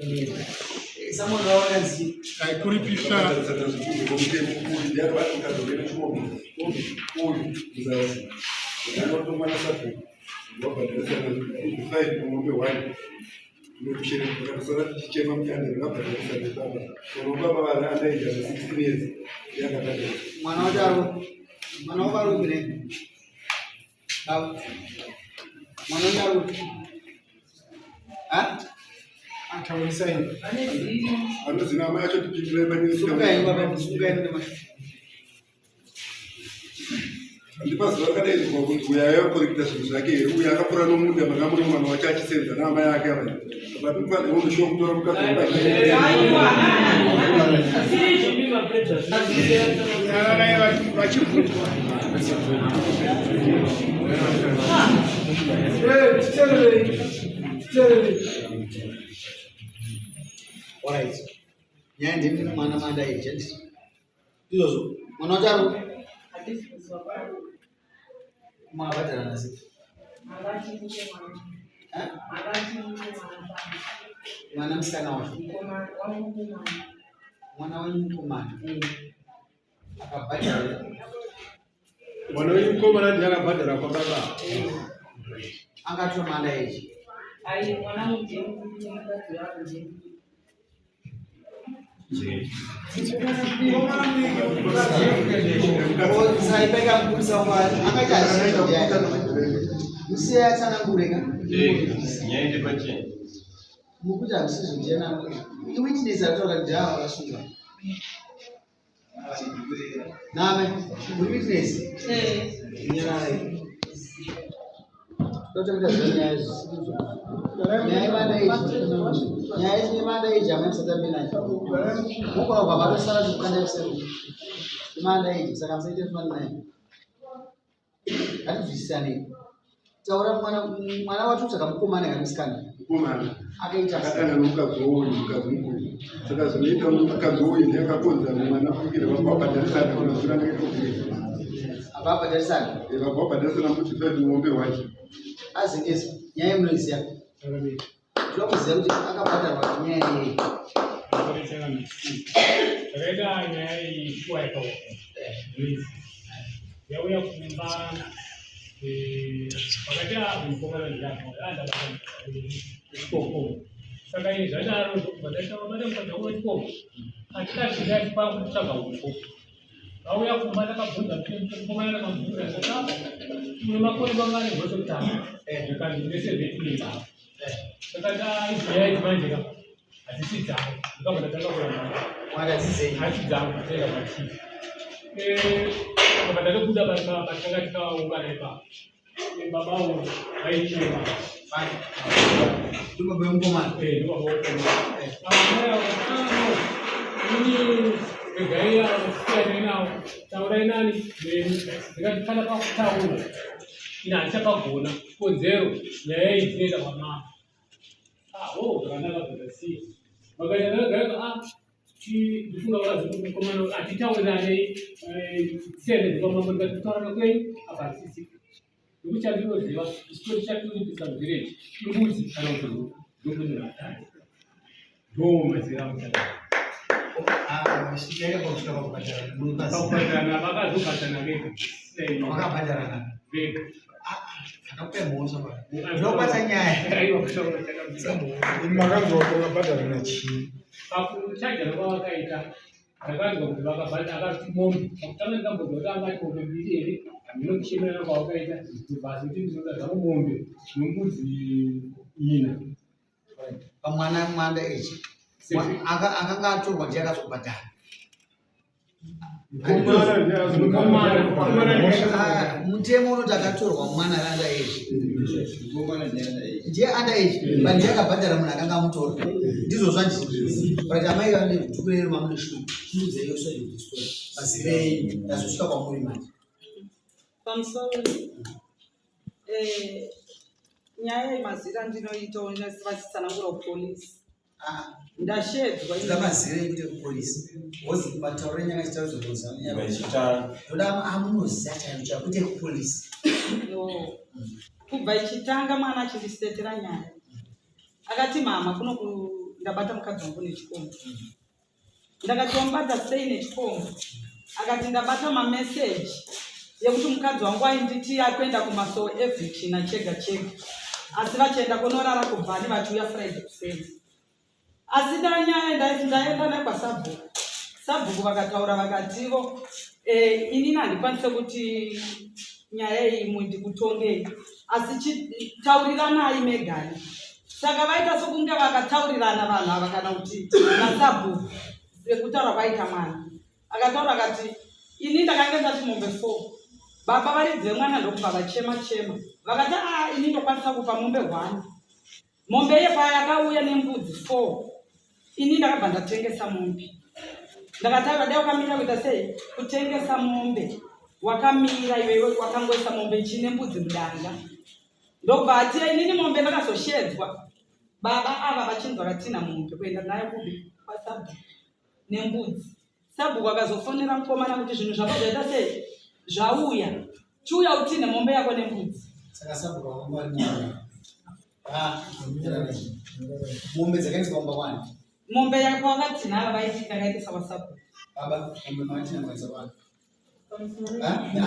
Kuripisa mwana wacho mwana wakarumire Mwana wangu. Ah? Ataurisai. Anozina amai acho tipindire pane Sungai baba, sungai nema. Ndipazuva rakadaidzwa kunzi uyo aiva kureketa zvinhu zvake here uyo akapura nomunda manga muri mwana wacho achisenza naamai ake ava but mufanira unoshuwa kutora mukadzi vachibvunzwa Alright. Nyaya ndimi mwana manda agent. Izvozvo mwana wacho ari makabhadharana sei? Mwana musikana wacho mwana wenyu mukomana akabhadhara mwana wenyu mukomana ndiye akabhadhara kwababa angatora manda echi mwana mudiki mukadzi wako ndiye Saipeka mupurisa akaita musiye atsanangure ka mukuti hazvisizvo ndiyana iwitness ataura kuti ava vakasungwa Name, uri witness? Nyararai. Totoita zvenyaya zvisizvo. Nyaya yemanda age. Nyaya yemanda age amai musatambe nayo. Mukura kwa vatosara chikukanda kuseri. Yemanda age saka musaite fani nayo. Ngatinzwisisanei. Taura mwana mwana wacho kutsvaga mukomana kana musikana. Mukomana. Akaita akadana nomukadzi wouyu mukadzi mukuru. Saka zvinoita mukadzi wouyu ndiye akakonzera mwana kufikira vabva vabhadharisana kuna zura ndakatokuita. Abva abhadharisana? Eh, vabva vabhadharisana kuti five muombe wacho. Azengesa nyaya munoiziva. Tinokuziva kuti akabhadharwa nyaya yei. Takaita nyaya iyi shuwa yakaoma. Yauya kumba pakati apo mukomana ndiyachikoko. Saka ini zvadaro ndokubva ndaita vabata mukadzi wangu wechikoko. Atikasvika kutsvaga uko. Vauya kumba ndakabvunza mukomana ndakamubvunza ndakati une makore mangani zvototanga zvikanzi ndine 17 baba. Saka nyaya idzi manje ka hadzisi dzangu ndikabva ndatanga kuramba hasi dzangu dzega machii ndakabva ndatobuda patanga tikaungana ipapo baba avo vaichema ndibaba vemukomana ndibaba vemukomana ini regai siyanai navo taurai nani neni ndikati kana pakutaura ini handichapagona kodzero nyaya iyi dzinoenda kwamama ah, oh, zvakanaka zvakasiya vakaenda ndakagara ah, ndifunga vakazi mukomana hatitaurirane eh, siyane ndikwamambo ndikati kutaurana kwenyu apa hatisisi nekuti chandinoziva chitori chatiripisa muvhireji imbudzi kana kuti huku ndokuti matani ndo mazira mutana pakubhadharana vakazobhadharana vega vakabhadharana vega akakupa mhosva ndinobata nyaya makanzwa kuti vakabhadharana chii pakuchajana kwavakaita ndakanzwa kuti vakabhadhara akati mombe pakutanga ndikambonzwa kuti anga ati mombe mbiri here hameno kuchemerana kwavakaita ndobva azoti ndinoda zvangu mombe nembudzi ina pamwana mwanda ichi akanga atorwa ndiye akazobhadhara mutemo unoti akatorwa mwana ari under age ndiye under age but ndiye akabhadhara munhu akanga amutora ndizvo zvanji but amai vane tukurere mamune shungu shungu your side of the story mazivei ndazosvika kwamuri manje pamusoro eh, nyaya yemazira ndinoitawo vachitsanangura kupolisi Ah, ndashedzwa Ida mazira ekuti kupolisi wozi mataurire nyanga chitaura ndoda amunoziva chaicho chaicho kwete kupolisi No. Kubva ichitanga mwana achindisetera nyaya akati mama kuno Ndabata mukadzi wangu nechikomba. Ndakati wamubata sei nechikomba? Akati ndabata mameseji yekuti mukadzi wangu ainditi akuenda kumasowe every china chega chega, asi vachienda kunorara kubvani vachiuya Friday kuseni. Asi ndanyaya ndaenda nakwasabhuku, sabhuku vakataura vakativo inini handikwanise kuti nyaya iyi ndikutongei, asi tauriranai megani. Saka vaita sokunge vakataurirana vanhu ava kana kuti nasabhuku, sekutaura kwaita mwana akataura akati ini ndakange ndati mombe 4. Baba varidzi vemwana ndokubva vachema chema vakati a ini ndokwanisa kupa mombe 1. Mombe iye paya yakauya nembudzi 4, ini ndakabva ndatengesa mombe. Ndakataura dai wakamira kuita sei kutengesa mombe, wakamira iwewe wakangoisa mombe ichine mbudzi mudanga. Ndobva ati inini mombe ndakazoshedzwa baba ava vachinzwa vatina mombe kuenda nayo kubi kwasabhuku nembudzi. Sabhuku akazofonera mukomana kuti zvinhu zvako zvaita sei, zvauya, chiuya utine mombe yako nembudzi. Saka sabhuku vanga mombe dzakaiswa kumba kwani? Mombe yako wakatina ava vaiti ndakaitesa kwasabhuku. Baba, mombe makatina makaisa kwani? Hayi,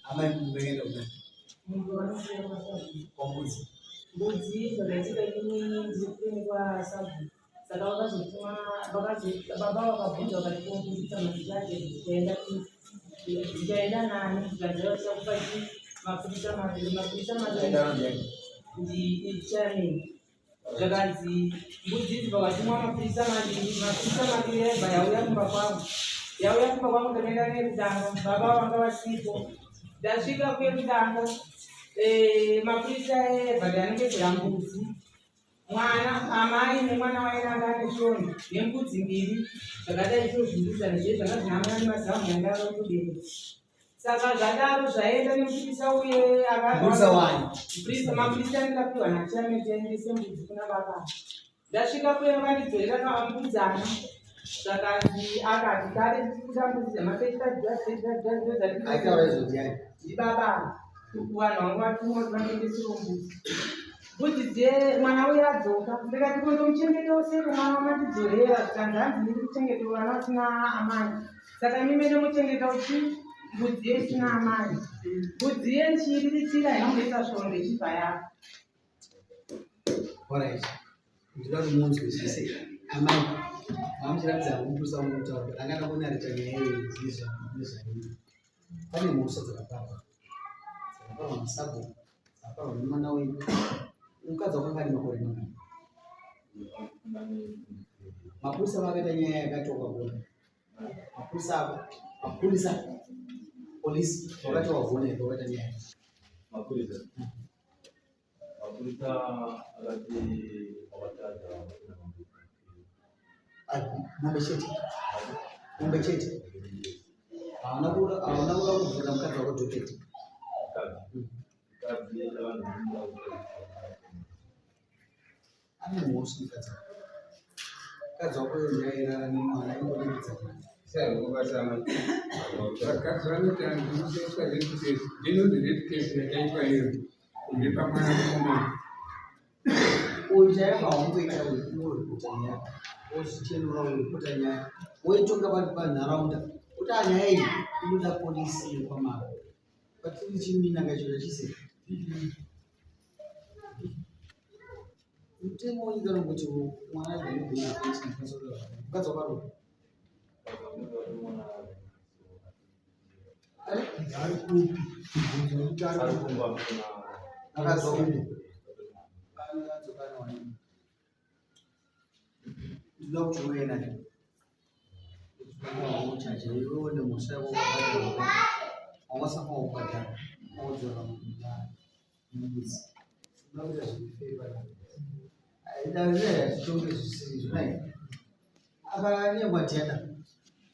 amai, mombe yakaenda kuna kwambudzi? Mbudzi zvakaitika, inini ndiri kune kwasabhuku, saka vakazotuma baba vakabvunza vakati kombudzi mazita ake dzikaenda dzikaenda nani? Zvikanzi vachakupa chi mapurisa maviri, mapurisa maviri. Aidaro ndiani? Ndichairman. Zvakanzi mbudzi idzi pakatumwa mapurisa maviri, mapurisa maviri yaibva yauya kumba kwangu, yauya kumba kwangu. Ndakaenda nekutanga, baba vanga vasipo. Ndasvika kuyekutanga, mapurisa ebva ndanongedzera mbudzi, mwana amai nemwana wairanga ane svondo nembudzi mbiri zvakadai so, zvimbudzana zve zvanga zvina mwana nemazamu yanga ava kubereka. Saka zvadaro zvaenda nemupurisa uye. Mupurisa wani? Mapurisa andikapiwa nachairman tiendese mbudzi kuna baba. Ndasvika kuye vakandidzorera kambudzana, zvakanzi akati kare tiri kuda mbudzi dzama35. Aitaura izvo ndiani? Ndibaba, vanhu vanga vatumwa kuti vandiendesewo mbudzi, mbudzi dze mwana uye adzoka. Ndikati kondomuchengetawo sei mwana wamandidzorera? Zvikanzi hanzi ndiri kuchengetawo vana vasina amai, saka imi mene muchengetawo chi mbudzi yeisina amai. Mbudzi yenchiiriritira inongoita svondo ichibva yafa. Alright. Ndinoda kuti munzwisise. Amai, mamuchiratidza mupurisa wangu kutaura, but angada kunareta nyaya iyi nezvairi. Pane mhosva dzakaparwa. Dzakaparwa nasabhuku, dzakaparwa nemwana wenyu. Mukadzi wakanga ane makore mangani? Mapurisa vakaita nyaya yakatokwa gona. Mapurisa ako, mapurisa, polisi vakati wagona here vakaita nyaya? Mapurisa akati wakatadza. Ai, mombe chete, mombe chete. Hauna kuda kuvhura mukadzi wako docket? Mukadzi vanhu. Ane mhosva mukadzi wako. Mukadzi wako ndairara nemwana ingodikidza mwana. Vakadzi vanoti handinotoiswa rape case, ndinonzi rape case yakaitwa iyo kundipa mwana mukomana. Uyu chaiva waungoita uyu ungoripota nyaya, wozvichenura, uripota nyaya, woitonga vari panharaunda kuti anyaya iyi inoda polisi yekwamako. Patiri chimina kachiro chise mutemo wenyika unongoti mwana mukadzi wakadoko. Ari kupi? Kubvunza kuti ari kupi? Akadzoka, akadzoka newanini. Ndinoda kuti uye naye uchache iwewe nemhosva yako wawasaka kubhadhara wodzora mubudzi. Unoda kuita zviri fair. Dare hazvitonge zvisiri zvonai. Akanyengwa ndiana?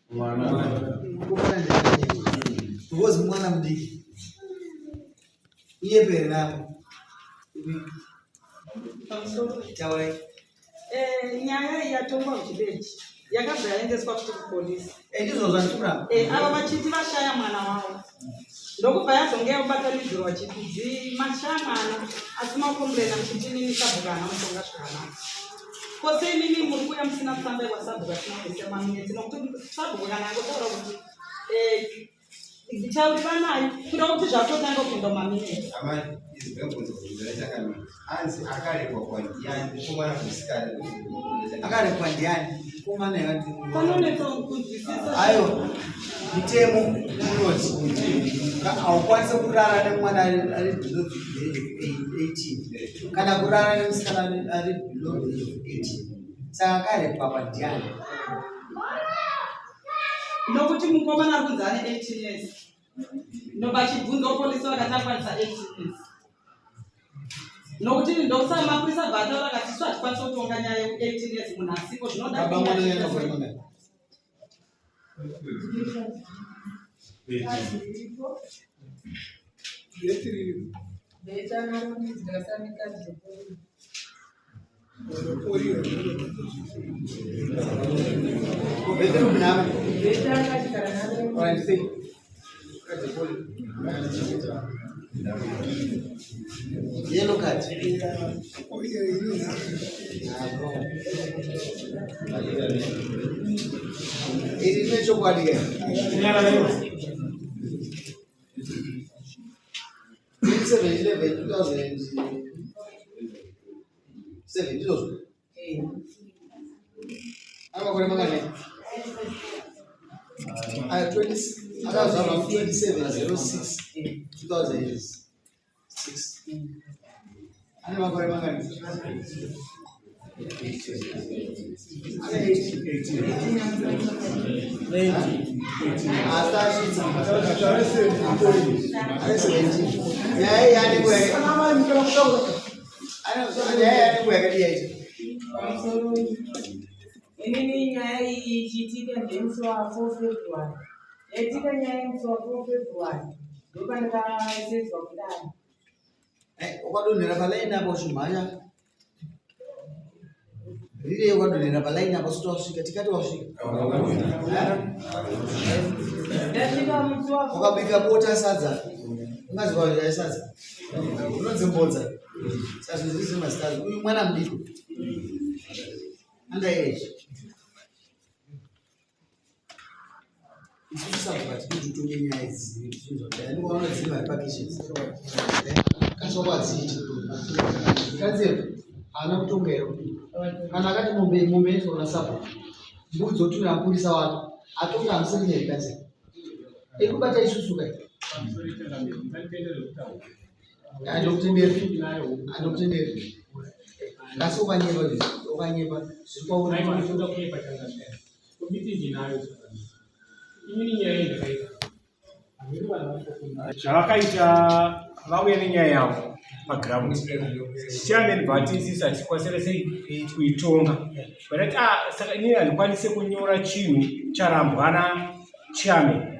Mukomana ndiakanyengwa because mwana mudiki iye nako. Pamusoro. Taurai. Nyaya iyi yatongwa kuchibeji, yakabva yaendeswa futi kupolisi. Ndizvo zvandiri kuramba. Ava vachiti vashaya mwana wavo. Ndokubva yazonge yakubatanidzirwa chiti mashamana asi makomburena muchiti inini sabhuku haana mushonga zvakanaka. Ko sei inini muri kuuya musina tsamba yekwasabhuku asina kuisa maminetsi nokuti sabhuku kana angotaura kuti eh, tauriranai kuda kuti zvatotanga kupinda mumaminetsi. Amai, izvi ndinobvunza bvunzo rachakamira. Anzi akarepwa kwandiyani mukomana musikana. Akarepwa ndiyani? Mukomana yakati. Panonetsa kunzwisisa. Ayo, mutemo unoti haukwanise kurara nemwana ari below the age of 18 kana kurara nemusikana ari below the age of 18 saka akarepwa kwandiyani? Nokuti mukomana ari kunzi ane 18 years. Ndopachibvunzo polisi vakati akwanisa 18 years. Nokuti ndokusaka mapurisa bva ataura akati isu hatikwanisi kutonga nyaya yeku 18 years munhu asipo zvinoda Baba mwana uyu ane makore mangani? Yellow card. Iri rine chokwadi ke? 7 11 2007 ndizvozvo ane makore mangani Aya, 20 akazvarwa mu 2706 2006 ane makore mangani ane 18 asi asvitsa ane 17 nyaya iyi ane nguva nyaya iyi ane nguva yakadii yaita Inini nyaya iyi ichiitika ndemusi wa 4 February. Yaitika nyaya yemusi wa 4 February ndopandakasedzwa kudai. Wakadonhera palaini apa uchimhanya rire wakadonhera palaini apa usati wasvika tikati wasvika Ndasvika musi wa wakabika bota sadza ungaziva kuti sadza unonzi mbodza saka zvinhu zviri mazita uyu mwana mudiki under age isusu sabhuku hatidi kuti utonge nyaya idzi zvinhu zvakadai andikuona dziri vari pakitchen kasi wakwadziita kanzero haana kutonga here kana akati mombe mombe inotorwa sabhuku mbudzi otumira mupurisa wake atonga hamusiri nyaya kanzero iri kubata isusu kai andokutenderi andokutenderi asi ukanyepa ukanyepa zviri kwauri Zvavakaita vauya nenyaya yavo paground chairman bvati isisi hatikwanisire sei kuitonga vakati ah, saka inini handikwanise kunyora chinhu charambwa nachairman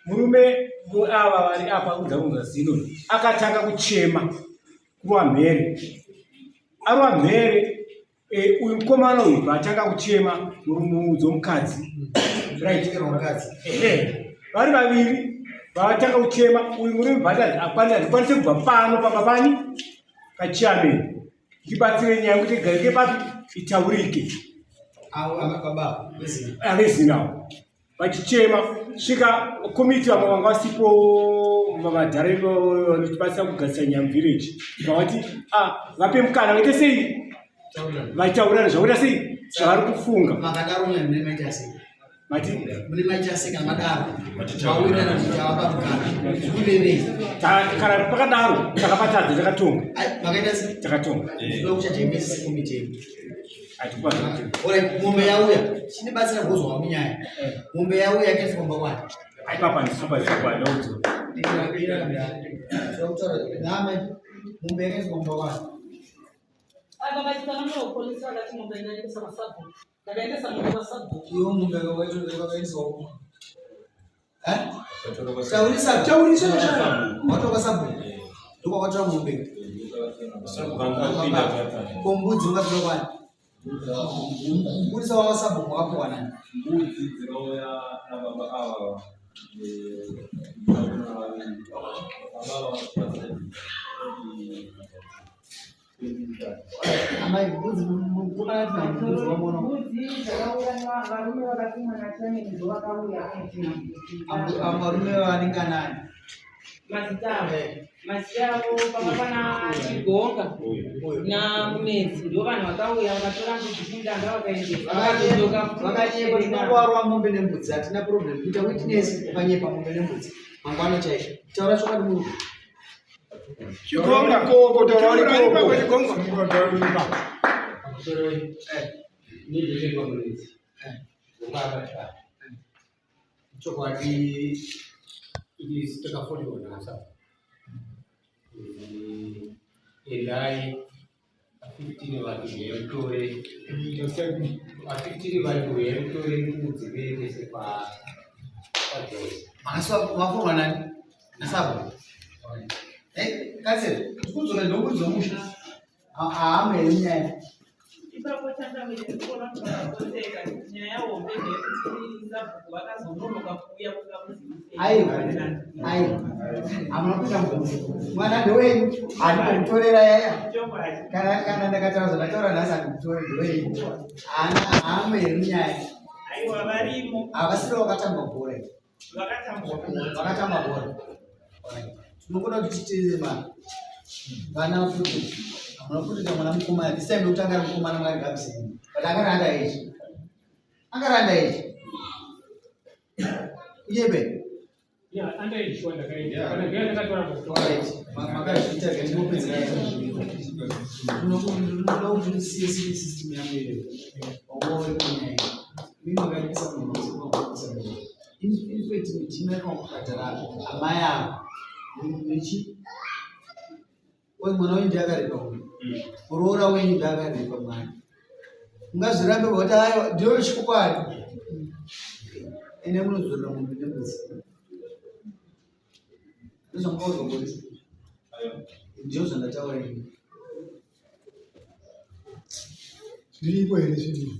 murume ava vari apa kunza kunza zino akatanga kuchema kurwa mhere arwa mhere e, uyu mukomana uyu paatanga kuchema murume mukadzi right ehe vari vaviri vaatanga kuchema uyu murume bvati handikwanise kubva pano pamba pani pachairman ndibatsire nyaya yekuti igarike papi itaurike avezinawo vachichema svika komiti vamwe vanga vasipo vavadhara vanotibatsira kugadzisa nyaya muvillage vavati ah, vape mukana vaite sei vaitaurirana zvakuita sei zvavari kufunga makadaro mune maita sei mati mune maita sei kana madaro mawirirana kuti tavapa mukana zvikurevei kana pakadaro takapatadza takatonga makaita sei takatonga ndinoda kuchajaimesi sekomiti yedu Alright, mombe yauya chindibatsira kuzwa munyaya eh. mombe yauya yakaiswa kumba kwani aipapa ndisupa ndaudzo name mombe yakaiswa kumba kwani iyo mombe yakaiswa kumba Taurisa, taurisa watoka sabhuku ndokwakatora mombe ko mbudzi ungatora kwani mupurisa wava sabhuku wakapuwa nani mbudzi dzinouya nababa ava. Amai, mbudzi mukomana tina mbudzi wamuona. Mbudzi dzakauraiwa varume vakatumwa naChairman ndovakauya kuitina mbudzi. Varume vanenge anani? Mazita avo. Mazita avo panga pana Chigonga naMunetsi ndo vanhu vakauya vakatora mbudzi kundanga vakaendesa. Vakadzoka futi Vakanyepa tinongovarova mombe nembudzi hatina problem. Kuita witness ukanyepa mombe nembudzi. Mangwana chaizvo. Taura chokwadi murume. Chigonga. Koko taura uri koko. Chigonga. Chokwadi it takafonirwa nhasa endai pa15 vanhu huyai mutore pa15 vanhu huyai mutore mbudzi muendese kwaJose. Makaswa mafonwa nani? Nasabo. Eh, katsera. Kudzoka ndokudzoka musha. Haamere nyaya. Ipapo changamire ndikuona kuti vakapoteka nyaya hombe ndeyekuti sabhuku vakazononoka kuuya kuda kuzivisa. Aiwa, aiwa. Hamuna kuita mubvunzo. Mwana ndewenyu, handimbomutorera yaya. Chokwadi. Kana ndakataura zvandataura nhasi handimutore ndewenyu. Haana haamere nyaya. Aiwa varimo. Havasiri vakatamba bhora iri. Vakatambwa bhora. Vakatamba bhora. Tinokuda kuti titire ma vana futi. Hamuna kutoita mwana mukomana. This time ndokutanga ari mukomana mwari ngabise. But angari under age. Angari under age. Uyebe. Yeah, under age sure ndakaita. Kana ndanga ndakatora mukuru. Alright. Makazviita ngandinopedzera Ndinoda kuti ndisiye system yangu iyoyo. Wauri kunyaya. Mimi makaripisa munhu wese unokuripisa munhu. In fact mitima yakakubhadhara amai avo. Nechi Oyi mwana wenyu ndiye akarepa uyu. Muroora wenyu ndiye akarepa mwana. Ungazvirambe kuti aiwa ndiyo chokwadi. Ende munodzorera mombe nembudzi. Ndozvamukaudzwa polisi. Ndizvo zvandataura ini. Zviriko here zvinhu?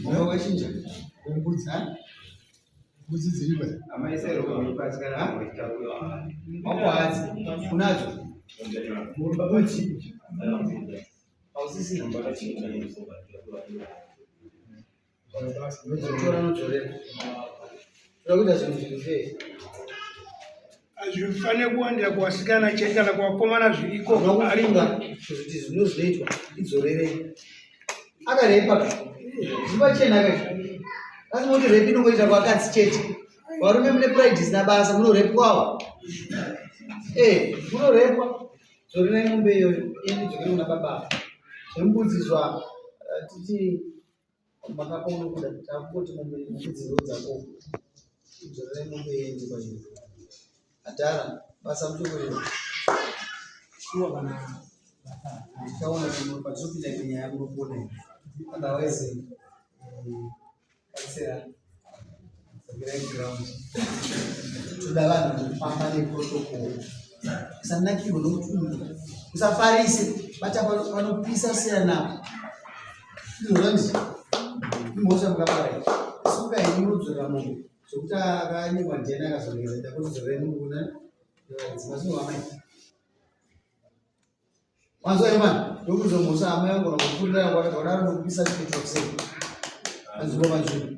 Moyo wakachinja. Mbudzi. Ha? Mbudzi dziriko. Wako hadzi. Unadzo? Mbudzi. Hausisina. Tora nodzorera. Toda kuita zvinhu zviri fair. Hazvifanire kuwandira kuvasikana chete kana kuvakomana zviriko. Unokufunga kuti zvino zvinoitwa idzorerei. Akarepa ka. Zvipachena ka izvi. Asi moti repi inongoita kuvakadzi chete. Varume mune pride isina basa munorepwawo. Eh, munorepwa. Dzorerai mombe iyoyo iende idzokere kuna baba. Zvembudzi zva titi makapa unokuda takungoti mombe mbudzi ndo dzako. Dzorerai mombe iende kwayo. Adhara basa mutokorera. Shuwa kana tichaona kuti patopinda imwe nyaya munopona here. Otherwise katsera dzokerai ground. Toda vanhu vanofamba neprotocol. Usanakirwe nokuti usafarise bata panopisa siyana. Izvozvo imhosva mukapara iyi. Suka henyu munodzorera mombe zvokuti akanyimwa ndiani akazoregeza ita kuti dzorerai mombe kuna dzimba amai. Wanzwa here mwana? Ndokuzomhosva amai vangu vakupfurira wakadaro nokupisa chipetro sei. Panzvimbo panzvimbo.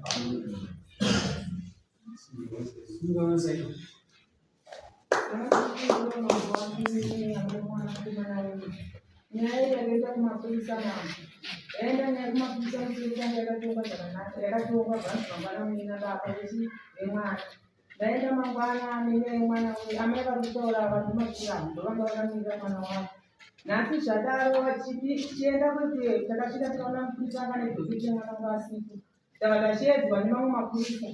Nyaya iyi yakaita kumapurisa mambo. Yaenda nyaya kumapurisa mupurisa yakatongwa zvakanaka, yakatongwa zvanzi mangwana muina baba vechi vemwana. Ndaenda mangwana nenyaya yemwana uyu, amai vari kutaura vari kumashure ndovanga vakamirira mwana wavo. Nhasi zvadaro tichienda kwekwe takasvika tikaona mupurisa anga nedhoketi yemwana wanga asipo. Tava tachiedzwa nemamwe mapurisa.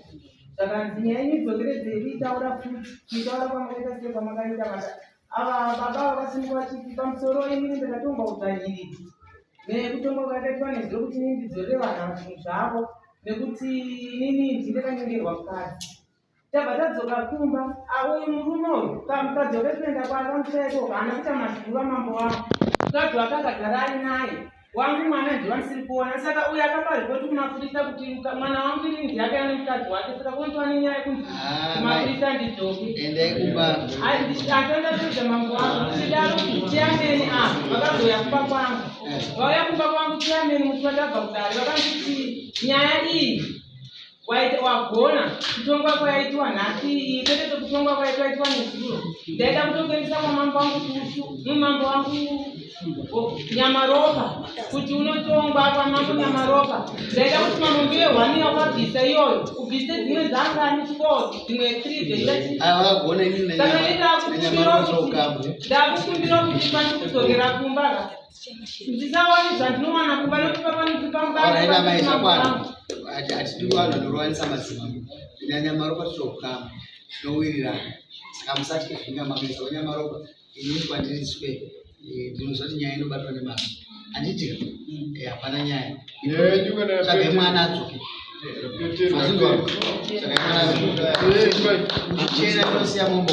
Zvakanzi nyaya yenyu idzokeredzei kuitaura futi, kuitaura kwamakaita sei kwamakaita vaka. Ava baba vakasimuka vachiti pamusoro inini ndakatongwa udzvanyiriri. Nekutongwa kwakaitwa nezuro kuti inini ndidzorere vanhu ava zvinhu zvavo nekuti inini ndini ndakanyengerwa mukadzi. Tabva tadzoka kumba, uyu murume uyu mukadzi wake kuenda kwaakamushaya ikoko haana kuita mazuva mambo wangu. Mukadzi wake akagara ari naye. Wangu mwana ndiye wandisiri kuona saka uyo akapa ripoti kumapurisa kuti mwana wangu ini ndiye akauya nemukadzi wake saka kunotova nenyaya yekunzi Ah, kumapurisa ndidzoke. Endai kumba. Asandapedza mambo wangu chidaro chairman ah vakazouya kumba kwangu. Vauya kumba kwangu chairman musi watabva kudare vakanditi nyaya iyi waita wagona kutongwa kwaitwa nhasi iyi kwete kutongwa kwaitwa itwa nezuro ndaida kutokuendesa kwamambo wangu kushu mumambo wangu nyamaropa kuti unotongwa kwamambo nyamaropa ndaida kuti mambo ndiye hwani yakabvisa iyoyo ubvise dzimwe dzangani four dzimwe three zvoita Awagona inini saka ndakukumbira kuti pandikudzokera kumba ka ndisawane zvandinowana kumba nokuti papanoti Alright, amai zvakwana. Hatidi vanhu vanorovanisa madzimambo. Nyamaropa tinoukama, tinowirirana. Saka musatye zvinga makaisa wanyamaropa inini kwandiri swe eh, ndinoziva kuti nyaya inobatwa nemazvo. Handiti eh, hapana nyaya. Tsvagai mwana adzoke. Mazvinzwa? Tsvagai mwana adzoke. Chena inosiya mombo.